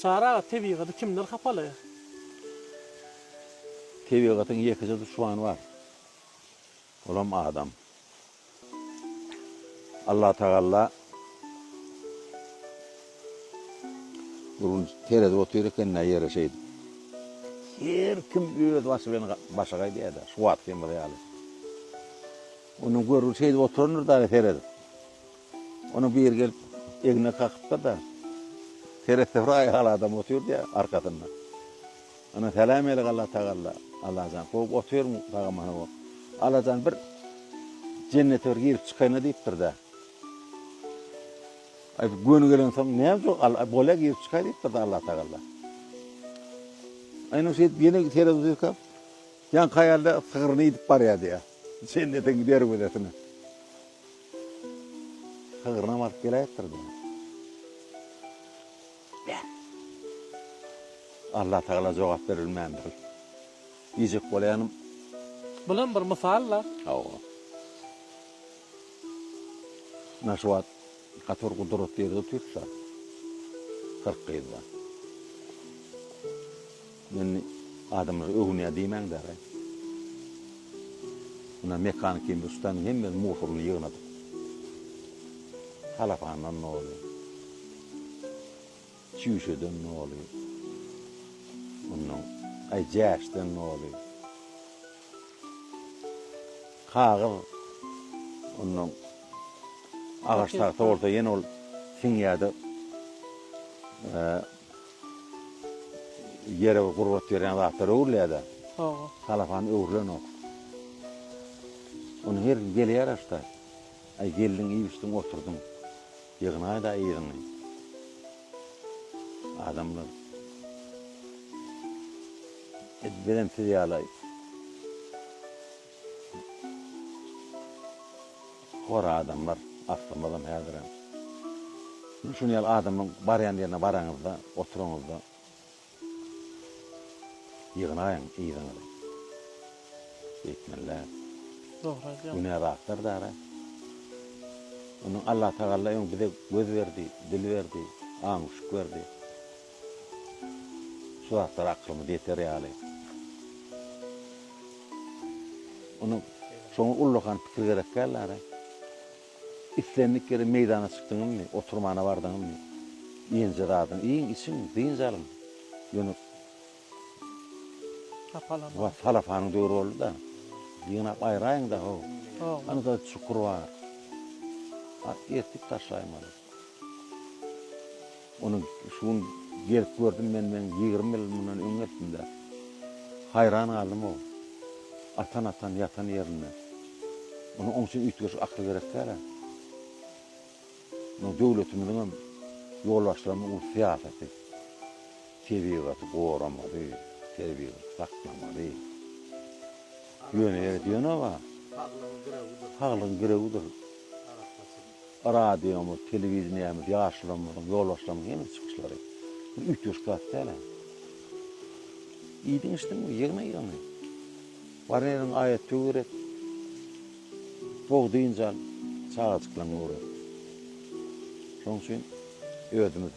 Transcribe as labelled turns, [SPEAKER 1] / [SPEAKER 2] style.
[SPEAKER 1] Çary aga tebigaty kimler hapalaýar?
[SPEAKER 2] Tebigatyň ýekeje duşmany bar. Olam adam. Allatagalla bir gün seredip otyr eken-dä ýere şeýdip. Her kim öz başy bilen başagaý diýýär-dä, şu wagtkymyz ýaly. Onuň görgüli şeýdip oturandyr-da seredip. Onuň biri gelip egnine kakypdyr-da, seretse bir aýal adam otyr diýýär arkasynda. Ana salam elik Allatagalla, Allajan gowy otyrmyň sagam hawa. Allajan bir jennete bir girip çykaýyna diýipdir-dä. Aý bu göni gelensoň näme jok Alla bolýa girip çykaý diýipdir-de Allatagalla. Aýna şeýdip ýene seredip otyrka ýaňky aýal-da sygryny iýdip barýar diýýär. Jennetiň derwezesine. Sygrynam alyp geläýipdir-de. Allatagala jogap berilmändir. Diýjek bolýanym.
[SPEAKER 1] Bulam bir mysal-da.
[SPEAKER 2] Hawa. Ynha şu wagt gaty bir gudratly ýerde otyrys-da. 40 gyzda. Indi adamlar öwünýär diýmäň-dä. Ynha Mekan ikimiz ussanyň hemme musuryny ýygnadyk. Salafandan doly. Çüýşeden doly. Ondan aý jäşden doly. Kagyz ondan agaç tagta bolsa ýene ol siňýär-de ýere bir gurbat berýän zatlar öwrülýär-de.
[SPEAKER 1] Hawa.
[SPEAKER 2] Salafan öwrülenok. Ony her kim gelýär aşda. Aý geldiň iýip-içdiň oturdyň. Ýygnaý-da yzyňy. Adamlar. Edil bizem siz ýaly hor adamlar aslymyzam häzirem. Şuny ýaly adamlaň barýan ýerine baraňyzda, oturaňyzda Ýygnaýyň yzyňyzy. Beýtmeli däl.
[SPEAKER 1] Dogry aýdýaň.
[SPEAKER 2] Günä zatlar dara. Onuň Allatagalla öň bize göz berdi, dil berdi, aň-üşük berdi. Şu zatlara aklymyz ýeter ýaly. Onuň şoňa ullakan pikir gerek däl dara. Islendik ýere meýdana çykdyňyzmy, oturmana bardyňyzmy, iýenje zadyňy iýiň, içiň, dynç alyň. Ýöne
[SPEAKER 1] Hapalama.
[SPEAKER 2] Wah, salafanyň döwri boldy-da. Ýygnap aýraýyň-da, how. Ana-da çukur bar. Ertip taşlaýmaly. Ony şu gün gelip gördüm men, men 20 ýyl mundan öň gelipdim-de. Haýran galdym-ow. Atan-atan ýatan ýerinde. Munuň oň üçin üýtgeşik akyl gerek däl-ä. Munuň döwletimiziňem, ýolbaşçylarymyzyň uly syýasaty. Tebigaty goramaly, tebigaty saklamaly. Ýöne ýere diýenok-a.
[SPEAKER 3] Saglygyň girewidir.
[SPEAKER 2] Saglygyň girewidir.
[SPEAKER 3] Arassaçylyk.
[SPEAKER 2] Radiomyz, telewideniýemiz, ýaşulamyzyň, ýolbaşçylarymyzyň hemmesi çykyşlary. Bir üýtgeşik zat däl-ä. Iýdiň-içdiňmi, ýygna ýygyňy. Baran ýeriňe aýat-töwir et. Gowy dynç al, çagajyklaryňy öwret. Şonuň üçin özümiz.